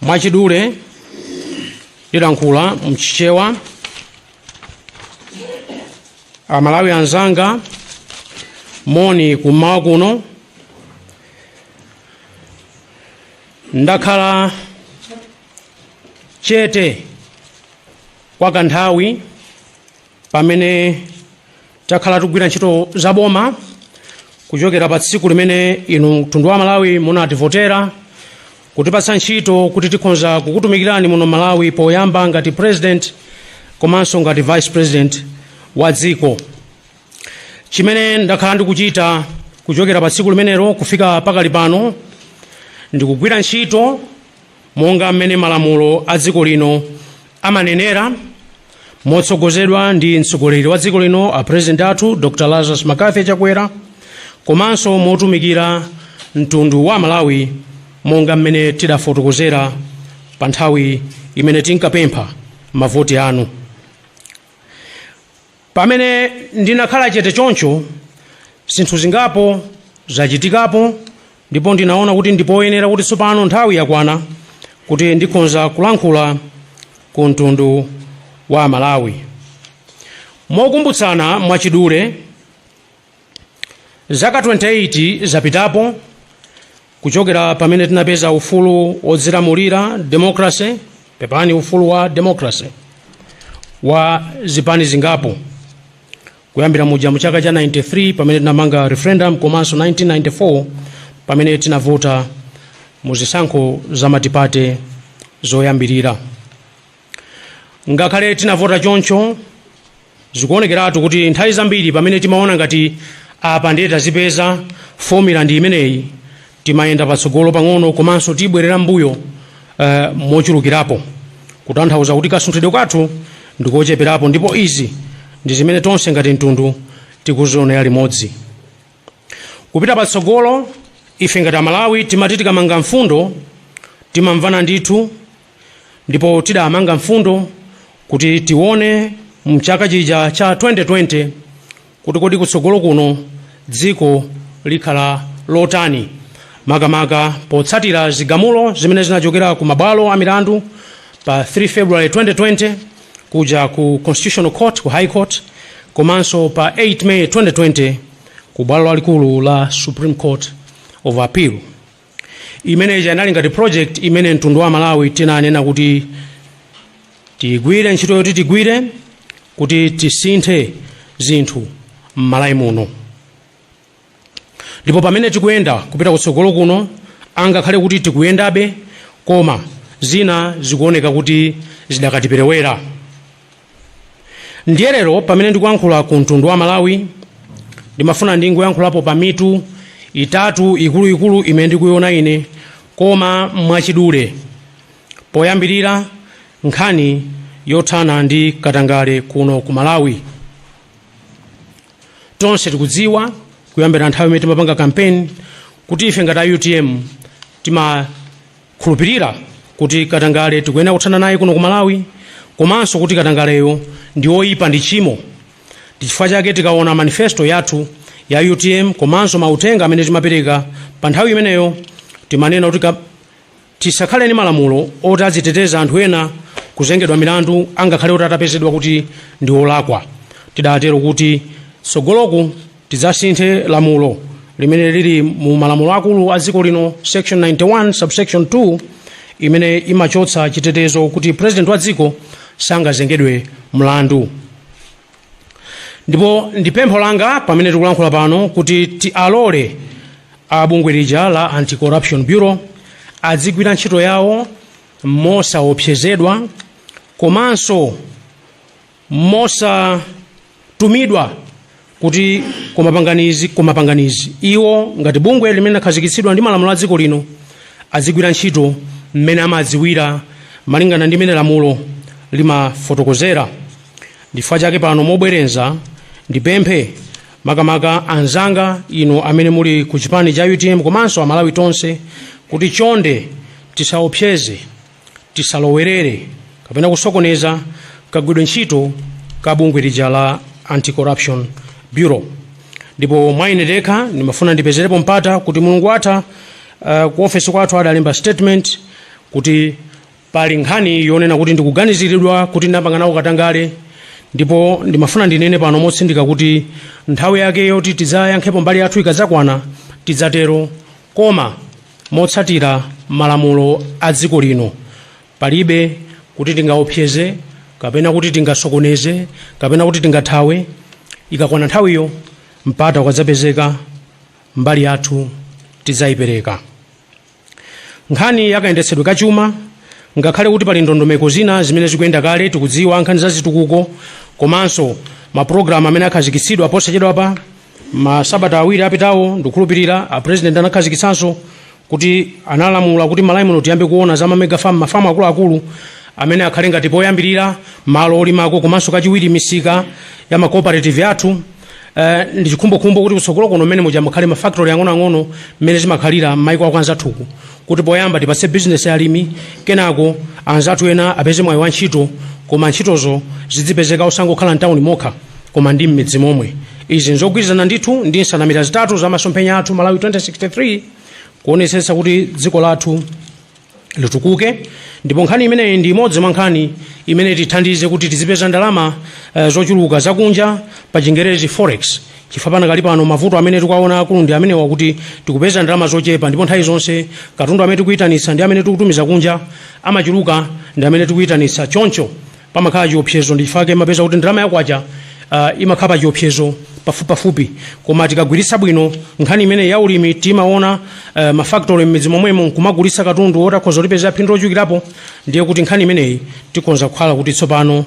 Mwachidule ndilankhula mchichewa. Amalawi anzanga, moni kummawa kuno. Ndakhala chete kwa kanthawi pamene takhala tikugwira ntchito za boma kuchokera pa tsiku limene inu mtundu wa Malawi munativotera kutipatsa ntchito kuti tikhonza kukutumikirani muno Malawi, poyamba ngati president komanso ngati vice president wa dziko. Chimene ndakhala ndikuchita kuchokera pa tsiku limenelo kufika pakali pano ndikugwira ntchito monga mmene malamulo a dziko lino amanenera, motsogozedwa ndi mtsogoleri wa dziko lino, a president athu Dr Lazarus McCarthy Chakwera, komanso motumikira mtundu wa Malawi monga mmene tidafotokozera pa nthawi imene tinkapempha mavoti anu. Pamene ndinakhala chete choncho, zinthu zingapo zachitikapo, ndipo ndinaona kuti ndipoyenera kuti tsopano nthawi yakwana kuti ndikhonza kulankhula ku mtundu wa Malawi. Mokumbutsana mwachidule, zaka 28 zapitapo kuchokera pamene tinapeza ufulu wodzilamulira, democracy, pepani, ufulu wa democracy wa zipani zingapo, kuyambira muja mu chaka cha 93 pamene tinamanga referendum, komanso 1994 pamene tinavota mu zisankho za multiparty zoyambirira. Ngakhale tinavota choncho, zikuonekeratu kuti nthawi zambiri pamene timaona ngati apa ndiye tazipeza, formula ndi imeneyi, timayenda patsogolo pang'ono komanso tibwerera mbuyo mochulukirapo, kutanthauza kuti kasunthidwe kathu ndikocheperapo, ndipo izi ndi zimene tonse ngati mtundu tikuzionera limodzi kupita patsogolo. Ife ngati Amalawi timati tikamanga mfundo timamvana ndithu, ndipo tidamanga mfundo kuti tione mchaka chija cha 2020 kuti kodi kutsogolo kuno dziko likhala lotani, makamaka potsatira zigamulo zimene zinachokera ku mabwalo a milandu pa 3 February 2020 kuja ku Constitutional Court, ku High Court, komanso pa 8 May 2020 ku bwalo lalikulu la Supreme Court of Appeal. Imeneyi inali ngati project imene mtundu wa Malawi tinanena kuti tigwire ntchito yoti tigwire kuti tisinthe zinthu m'Malawi muno. Ndipo pamene tikuyenda kupita kutsogolo kuno, angakhale kuti tikuyendabe, koma zina zikuoneka kuti zidakatiperewera. Ndiye lero pamene ndikuyankhula ku mtundu wa Malawi, ndimafuna ndingoyankhulapo pa mitu itatu ikuluikulu imene ndikuiona ine, koma mwachidule. Poyambirira, nkhani yothana ndi katangale kuno ku Malawi. Tonse tikudziwa kuyambira nthawi imene timapanga campaign kuti ife ngati a UTM timakhulupirira kuti katangale tikuyenera kuthana naye kuno ku Malawi, komanso kuti katangaleyo ndi oyipa, ndi tchimo. Ndi chifukwa chake tikaona manifesto yathu ya UTM komanso mauthenga amene timapereka pa nthawi imeneyo, timanena kuti tisakhale ndi malamulo oti aziteteza anthu ena kuzengedwa milandu angakhale kuti atapezedwa kuti ndi olakwa. Tidatero kuti tsogoloku tidzasinthe lamulo limene lili mu malamulo akulu a dziko lino, section 91 subsection 2, imene imachotsa chitetezo kuti president wa dziko sangazengedwe mlandu. Ndipo ndi pempho langa pamene tikulankhula pano kuti tialole a bungwe lija la Anti-Corruption Bureau adzigwira ntchito yawo mosaopsezedwa komanso mosatumidwa kuti kumapanganizi kumapanganizi. Iwo ngati bungwe limene lakhazikitsidwa ndi malamulo a dziko lino adzigwira ntchito mmene amadziwira malingana ndi mmene lamulo limafotokozera. Ndifukwa chake pano mobwereza ndipemphe makamaka anzanga inu amene muli ku chipani cha UTM komanso Amalawi tonse kuti chonde tisaopseze, tisalowerere kapena kusokoneza kagwidwe ntchito ka bungwe lija la Anti-Corruption Bureau. Ndipo mwa ine dekha ndimafuna ndipezerepo mpata kuti mulungu atha, ku ofesi kwathu adalemba statement kuti Pali nkhani yonena kuti ndikuganiziridwa kuti ndinapanga nawo katangale, ndipo ndimafuna ndinene pano motsindika kuti nthawi yake yoti tidzayankhepo mbali yathu ikadzakwana tidzatero, koma motsatira malamulo a dziko lino. Palibe kuti tingaopseze kapena kuti tingasokoneze kapena kuti tingathawe. Ikakwana nthawiyo, mpata ukadzapezeka, mbali yathu tidzayipereka. Nkhani yakayendetsedwe kachuma, ngakhale kuti pali ndondomeko zina zimene zikuyenda kale, tikudziwa nkhani za zitukuko komanso mapulogalamu amene akhazikitsidwa posachedwapa, masabata 2 apitawo ndikukhulupirira a President anakhazikitsanso kuti analamula kuti Malawi muno tiyambe kuona za ma mega farm, mafamu akuluakulu amene akhale ngati poyambirira malo olimako, komanso kachiwiri misika ya ma cooperative athu. Ndi chikhumbokhumbo kuti kutsogolo kuno mmene muja mukhale ma factory ang'onoang'ono mmene zimakhalira m'maiko ako anzathuku, kuti poyamba tipatse business ya alimi, kenako anzathu ena apeze mwayi wa ntchito, koma ntchitozo zidzipezeka osangokhala mtawuni mokha koma ndi m'midzi momwe. Izi nzogwirizana ndithu ndi nsanamira zitatu za masomphenya athu Malawi 2063, kuonetsetsa kuti dziko lathu litukuke. Ndipo nkhani imeneyi ndi imodzi mwa nkhani imene tithandize kuti tizipeza ndalama zochuluka zakunja, pa Chingerezi forex, chifukwa panakali pano mavuto amene tikuwaona akulu ndi amenewa, kuti tikupeza ndalama zochepa, ndipo nthawi zonse katundu amene tikuyitanitsa ndi amene tikutumiza kunja amachuluka ndi amene tikuyitanitsa. Choncho pamakhala chiopsezo, ndi chifukwa mapeza kuti ndalama yakwacha imakhala pa chiopsezo pafupipafupi. Koma tikagwiritsa bwino nkhani imene ya ulimi, timaona ma factory m'midzi momwemo nkumagulitsa katundu wotakhoza kutipeza phindu lochulukirapo, ndiye kuti nkhani imeneyi tikonza kukhala kuti tsopano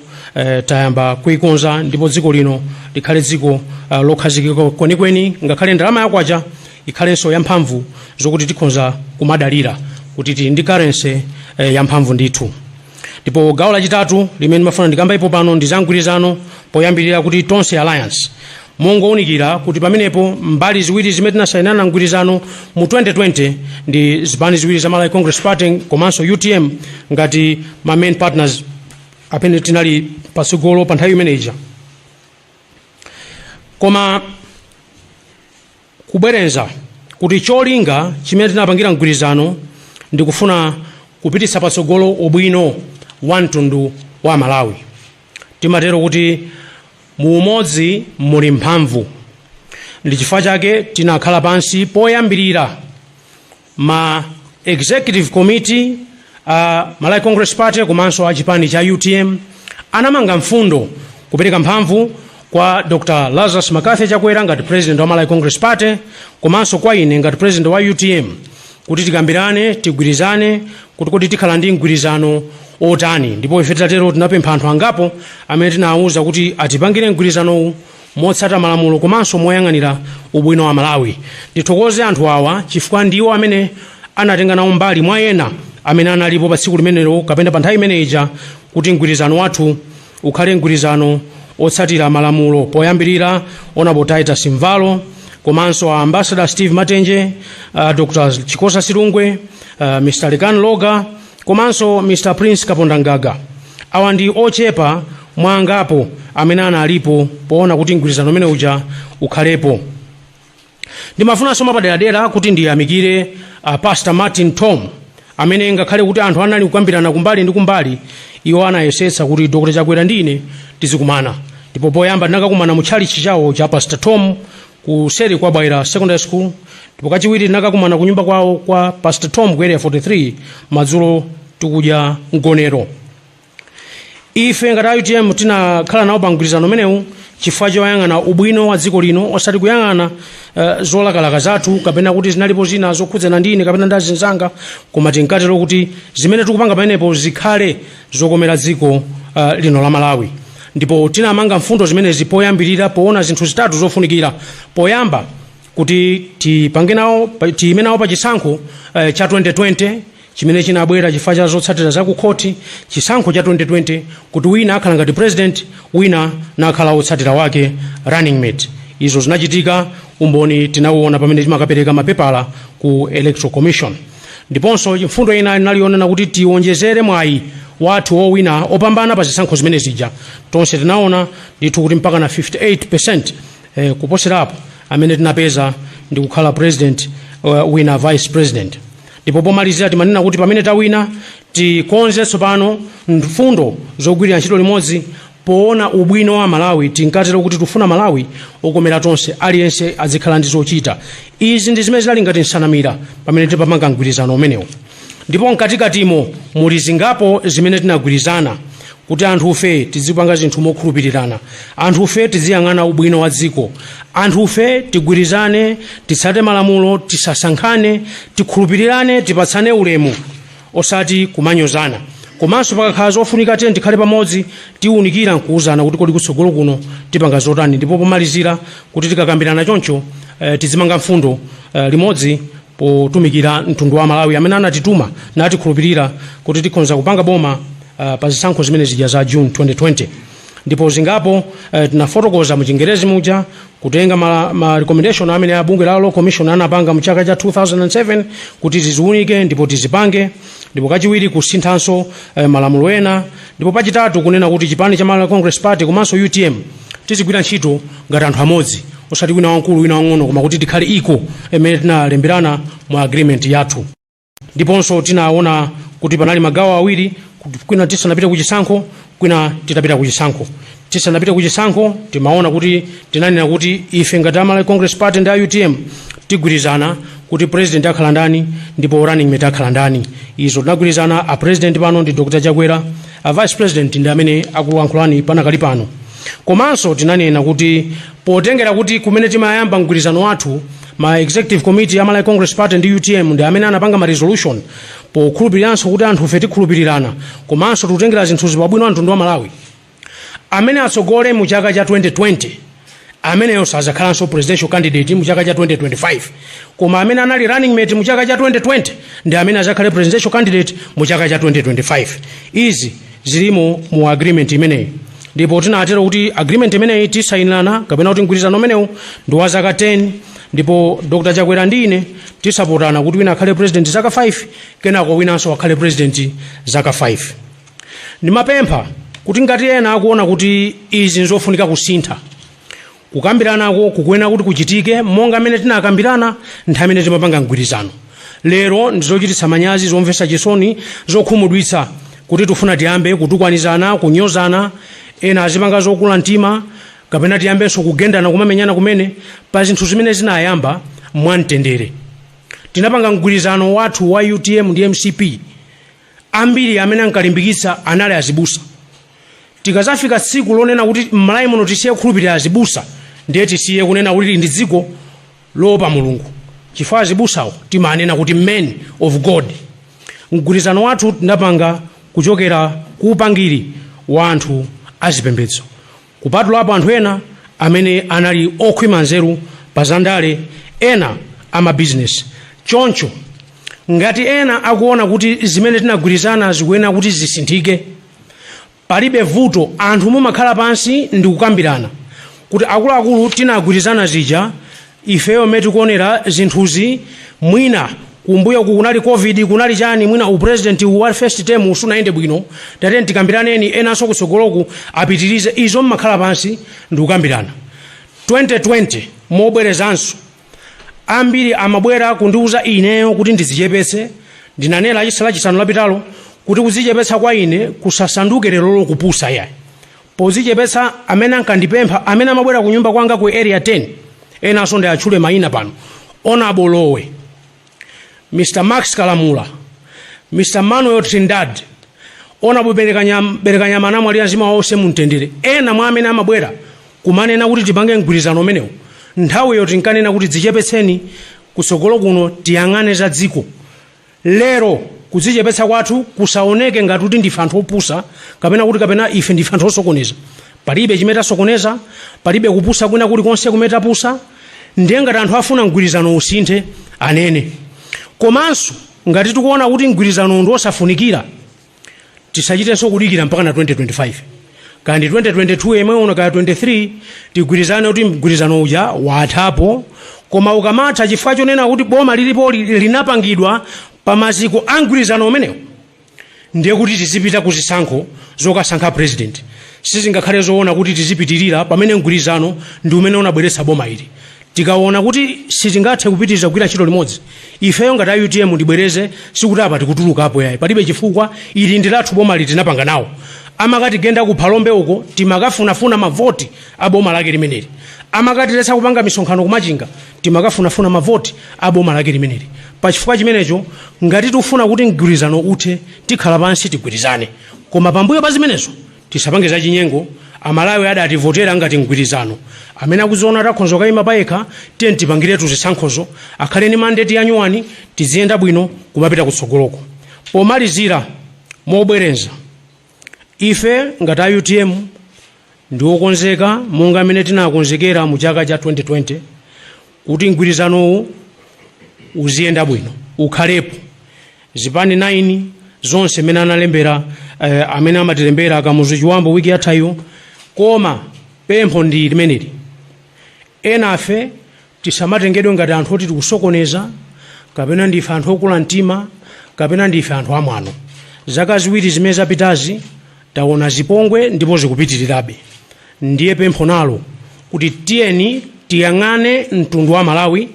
tayamba kuikonza, ndipo dziko lino likhale dziko lokhazikika kwenikweni, ngakhale ndalama yakwacha ikhalenso yamphamvu, zokuti tikhonza kumadalira kuti tili ndi currency yamphamvu ndithu. Ndipo gawo lachitatu limene ndimafuna ndikambepo pano ndi za mgwirizano, poyambirira kuti Tonse Alliance. Mongowunikira kuti pamenepo mbali ziwiri zimene tinasayinana mgwirizano mu 2020 ndi zipani ziwiri za Malawi Congress Party komanso UTM ngati ma main partners amene tinali patsogolo pa nthawi imeneyi. Koma kubwerenza kuti cholinga chimene tinapangira mgwirizano ndi kufuna kupititsa patsogolo ubwino wa mtundu wa Malawi. Timatero kuti mu umodzi muli mphamvu. Ndi chifukwa chake tinakhala pansi poyambirira ma executive committee a Malawi Congress Party komanso a chipani cha UTM anamanga mfundo kupereka mphamvu kwa Dr Lazarus McCarthy Chakwera ngati president wa Malawi Congress Party, komanso kwa ine ngati president wa UTM, kuti tikambirane, tigwirizane kuti kodi tikhala ndi mgwirizano otani. Ndipo ife titatero tinapempha anthu angapo amene tinawuza kuti atipangire mgwirizanowu motsata malamulo komanso moyang'anira ubwino wa Malawi. Ndithokoze anthu awa chifukwa ndiwo amene anatenga nawo mbali mwa ena amene analipo pa tsiku limenelo kapena pa nthawi imeneyi kuti mgwirizano wathu ukhale mgwirizano otsatira malamulo. Poyambirira Honorable Titus Mvalo, komanso a Ambassador Steve Matenje, Dr Chikosa Silungwe, Mr Lekan Loga komanso Mr Prince Kapondangaga. Awa ndi ochepa mwa angapo amene analipo poona kuti mgwirizano umene uja ukhalepo. Ndimafunanso mwapaderadera kuti ndiyamikire Pastor Martin Tom, amene ngakhale kuti anthu anali kukambirana kumbali ndi kumbali, iwo anayesetsa kuti Dr Chakwera ndi ine tizikumana. Ndipo poyamba tinakakumana mu tchalitchi chawo cha Pastor Tom kuseri kwa Bwaira Secondary School, ndipo kachiwiri tinakakumana ku nyumba kwawo kwa Pastor Tom ku Area 43 madzulo tikudya mgonero. Ife ngati UTM tinakhala nawo pa mgwirizano umenewu chifukwa choyang'ana ubwino wa dziko lino, osati kuyang'ana zolakalaka zathu kapena kuti zinalipo zina zokhudzana ndi ine kapena ndi azinzanga, koma tinkatero kuti zimene tikupanga pamenepo zikhale zokomera dziko lino la Malawi. Ndipo tinamanga mfundo zimenezi poyambirira poona zinthu zitatu zofunikira. Poyamba, kuti tipange nawo, tiyime nawo pa chisankho cha 2020 chimene chinabwera chifukwa cha zotsatira za kukhoti, chisankho cha 2020, kuti wina akhala ngati president, wina nakhala wotsatira wake, running mate. Izo zinachitika, umboni tinauona pamene timakapereka mapepala ku Electoral Commission. Ndiponso mfundo ina inali yonena kuti tiwonjezere mwayi wathu wowina opambana pa zisankho zimene zija. Tonse tinaona ndithu kuti mpaka na 58% kuposerapo amene tinapeza ndi kukhala president, wina vice president. Ndipo pomalizira timanena kuti pamene tawina, Tikonze tsopano mfundo zogwirira ntchito limodzi poona ubwino wa Malawi. Tinkatero kuti tifuna Malawi okomera tonse, aliyense azikhala ndi zochita. Izi ndi zimene zinali ngati nsanamira pamene tipamanga mgwirizano umenewu. Ndipo mkatikatimo muli zingapo zimene tinagwirizana kuti anthufe tizipanga zinthu mokhulupirirana, anthufe tiziyang'ana ubwino wa dziko, anthufe tigwirizane, titsate malamulo, tisasankhane, tikhulupirirane, tipatsane ulemu, osati kumanyozana. Komanso pakakhala zofunika, tiye tikhale pamodzi, tiwunikira nkuwuzana kuti kodi kutsogolo kuno tipanga zotani. Ndipo pomalizira, kuti tikakambirana choncho, tizimanga mfundo limodzi potumikira mtundu wa Malawi amene anatituma natikhulupirira kuti tikhonza kupanga boma pa zisankho zimene zija za June 2020. Ndipo zingapo tinafotokoza mu Chingerezi muja, kutenga ma recommendation amene a bungwe la Law Commission anapanga mu chaka cha 2007 kuti tiziunike ndipo tizipange. Ndipo kachiwiri, kusinthanso malamulo ena. Ndipo pachitatu, kunena kuti chipani cha Malawi Congress Party komanso UTM tizigwira ntchito ngati anthu amodzi, osati wina wamkulu, wina wang'ono, koma kuti tikhale iko imene tinalemberana mu agreement yathu. Ndiponso tinaona kuti panali magawo awiri, kuti kwina tisanapite kuchisankho, kwina titapita kuchisankho. Tisanapite kuchisankho, timaona kuti tinanena kuti ife ngati Amalawi Congress Party ndi a UTM tigwirizana kuti president akhala ndani ndipo running mate akhala ndani. Izo tinagwirizana. A president pano ndi Dr Chakwera, a vice president ndi amene akulankhulani panakali pano. Komanso tinanena kuti potengera kuti kumene timayamba mgwirizano wathu, ma executive committee ya Malawi Congress Party ndi UTM ndi amene anapanga ma resolution, pokhulupiriranso kuti anthufe tikhulupirirana komanso tikutengera zinthu zipabwino a mtundu wa Malawi, amene atsogole mu chaka cha 2020 ameneyo sazakhalanso presidential candidate mu chaka cha 2025, koma amene anali running mate mu chaka cha 2020 ndi amene azakhale presidential candidate mu chaka cha 2025. Izi zilimo mu agreement imeneyi. Ndipo tinatero kuti agreement imeneyi tisayinirana, kapena kuti mgwirizano umenewu ndi wa zaka 10, ndipo Dr Chakwera ndi ine tisapotana kuti wina akhale president zaka 5, kenako winanso akhale president zaka 5. Ndimapempha kuti ngati ena akuona kuti izi nzofunika kusintha, kukambiranako kukuyenera kuti kuchitike monga mmene tinakambirana nthawi imene timapanga mgwirizano. Lero ndizochititsa manyazi, zomvetsa chisoni, zokhumudwitsa kuti tifuna tiyambe kutukwanizana, kunyozana, ena azipanga zokula mtima, kapena tiyambenso kugendana, kumamenyana kumene pa zinthu zimene zinayamba mwamtendere. Tinapanga mgwirizano wathu wa UTM ndi MCP, ambiri amene ankalimbikitsa anali azibusa. Tikazafika tsiku lonena kuti m'Malawi muno tisiye kukhulupirira azibusa, ndiye tisiye kunena kuti ndi dziko loopa Mulungu, chifukwa azibusawo timanena kuti men of God. Mgwirizano wathu tinapanga kuchokera ku upangiri wa anthu azipembedzo, kupatulapo anthu ena amene anali okhwima nzeru pa zandale, ena amabizinesi. Choncho ngati ena akuona kuti zimene tinagwirizana zikuyenera kuti zisinthike, palibe vuto. Anthu mumakhala pansi ndi kukambirana kuti akuluakulu, tinagwirizana zija, ifeyo mmene tikuonera zinthuzi, mwina kumbuyo kunali COVID, kunali chani, mwina upresident wa first term usunayende bwino, tatiyeni tikambiraneni, enanso kutsogoloku apitirize. Izo mmakhala pansi ndi kukambirana. 2020, mobwerezanso, ambiri amabwera kundiuza ineyo kuti ndidzichepetse. Ndinanena Lachisanu lapitalo kuti kudzichepetsa kwa ine kusasanduke lero kupusa yayi. Podzichepetsa, amene ankandipempha, amene amabwera ku nyumba kwanga ku Area 10, enanso ndi atchule mayina pano: Honorable Lowe, Mr Max Kalamula, Mr Manuel Trindad, Honorable Berekanyama, anamwalira, mzimu wawo uuse mumtendere. Ena mwa amene amabwera kumanena kuti tipange mgwirizano umenewu, nthawiyo tinkanena kuti dzichepetseni, kutsogolo kuno tiyang'ane za dziko. Lero kudzichepetsa kwathu kusaoneke ngati kuti ndife anthu opusa, kapena kuti kapena ife ndife anthu osokoneza. Palibe chimene tasokoneza, palibe kupusa kwina kulikonse kumene tapusa. Ndiye ngati anthu afuna mgwirizano usinthe, anene. Komanso ngati tikuona kuti mgwirizano ndi osafunikira, tisachitenso kudikira mpaka na 2025, kandi 2022 yemwe uno, kaya 23, tigwirizane kuti mgwirizano uja wathapo. Koma ukamatha, chifukwa chonena kuti boma lilipo linapangidwa pa maziko a mgwirizano umenewo, ndiye kuti tizipita ku zisankho zokasankha president. Sizingakhale zoona kuti tizipitirira pamene mgwirizano ndi umene unabweretsa boma ili. Tikaona kuti sitingathe kupitiriza kugwira ntchito limodzi, ifeyo ngati a UTM, ndibwereze, sikuti apa tikutulukapo yayi, palibe chifukwa. Ili ndi lathu boma, litinapanga nawo. Amakatigenda ku Phalombe uko, timakafunafuna mavoti a boma lake limeneli. Amakatiletsa kupanga misonkhano kumachinga, timakafunafuna mavoti a boma lake limeneli. Pachifukwa chimenecho, ngati tikufuna kuti mgwirizano uthe, tikhala pansi tigwirizane, koma pambuyo pa zimenezo tisapange zachinyengo. Amalawi adativotera ngati mgwirizano. Amene akuziona takhonza kayima payekha, tiye tipangiretu zisankhozo, akhale ni mandate yanyuwani, tiziyenda bwino kumapita kutsogoloko. Pomalizira, mobwereza, ife ngati a UTM ndiokonzeka monga amene tinakonzekera mu chaka cha 2020 kuti mgwirizanowu uziyenda bwino, ukhalepo zipani 9 zonse amene analembera, amene amatilembera Kamuzu Chiwambo wiki yathayo. Koma pempho ndi limeneli: enafe tisamatengedwe ngati anthu oti tikusokoneza, kapena ndife anthu okula mtima, kapena ndife anthu amwano. Zaka 2 zimene zapitazi taona zipongwe ndipo zikupitirirabe. Ndiye pempho nalo kuti tiyeni tiyang'ane mtundu wa Malawi,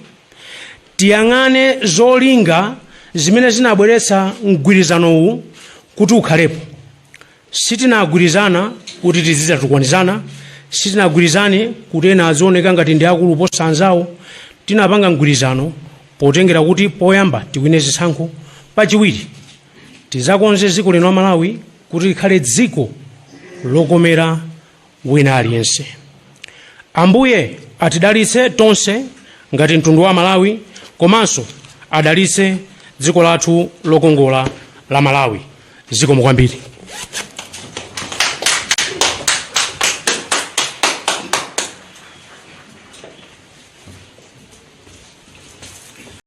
tiyang'ane zolinga zimene zinabweretsa mgwirizanowu kuti ukhalepo. Sitinagwirizana kuti tizidzatukwanizana, sitinagwirizane kuti ena azioneka ngati ndi akulu posa anzawo. Tinapanga mgwirizano potengera kuti poyamba tiwine zisankho, pachiwiri tizakonze dziko lino la Malawi kuti likhale dziko lokomera wina aliyense. Ambuye atidalitse tonse ngati mtundu wa Malawi, komanso adalitse dziko lathu lokongola la Malawi. Zikomo kwambiri.